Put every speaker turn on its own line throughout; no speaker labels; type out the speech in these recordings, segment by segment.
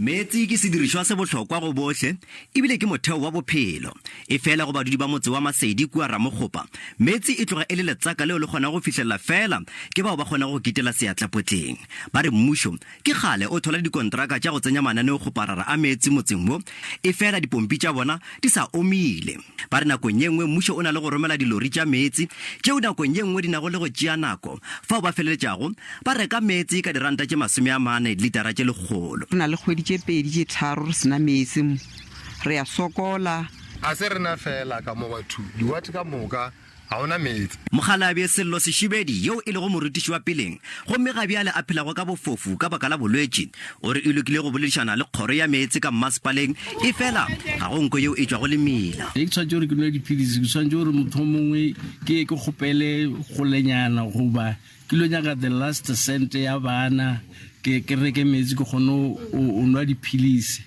Meetse ke sedirišwa se bohlokwa go bohle ebile ke motheo wa bophelo. Efela go badudi ba motse wa Masedi kua Ramokgopa, meetse e tloga e le letsaka leo le kgonago go fihlelela feela ke bao ba kgonago go kitela seatla potleng. Ba re mmušo ke kgale o thola dikontraka tša go tsenya mananeokgoparara a meetse motseng wo, efela dipompi tša bona di sa omile. Ba re nakong ye nngwe mmušo o na le go romela dilori tša meetse tšeo nakong ye nngwe di nago le go tšea nako fao ba feleletšago ba reka meetse ka diranta tše 40 litara tše lekgolo.
Re na le kgwedi tše pedi tše tharo re se na meetse mo, re a sokola.
A se rena fela ka mo batho, diwate ka moka Ga o na meetse.
Mokgalabje Sello Seshibedi yo e lego morutiši wa peleng gomme ga bjale a phelago ka bofofu ka baka la bolwetši, o re e lokile go boledišana le kgoro ya meetse ka mmasepaleng efela ga go nko yeo e tšwago lemila.
Ge ke tshwanetše gore ke nwe dipilisi, ke tshwanetše gore mohlomongwe ke ye ke kgopele kgolenyana goba ke lo nyaka the last cent ya bana ke ke reke meetse ke kgone go nwa dipilisi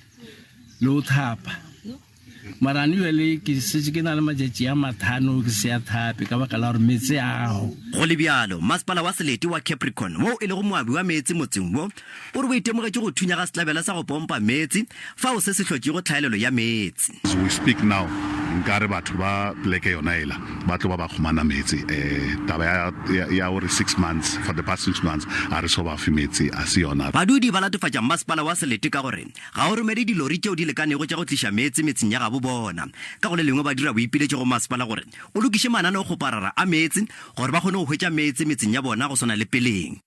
le go thapa. Mara ne bjale ke šetše ke na le matšatši a mathano ke se ya thape ka baka la gore meetse ago.
Go le bjalo, masepala wa selete wa Capricorn, woo e lego moabi wa meetse motseng wo, o re o itemogetše go thunya ga setlabela sa go pompa meetse fao se se hlotšego tlhaelelo ya meetse.
As we speak now, nkare batho ba pleke yona ela ba tlo ba ba khumana meetse. Taba ya, ya, ya gore six months, for the past six months a re so ba fe meetse, a se yona.
Badudi ba latofatša masepala wa selete ka gore Ga o romele dilori tšeo di lekanego tša go tliša meetse metseng ya gabo bona. Ka go le lengwe ba dira boipiletšo go masepala gore o lokiše mananeokgoparara a meetse gore ba kgone go hwetša meetse metseng ya bona go swana le peleng.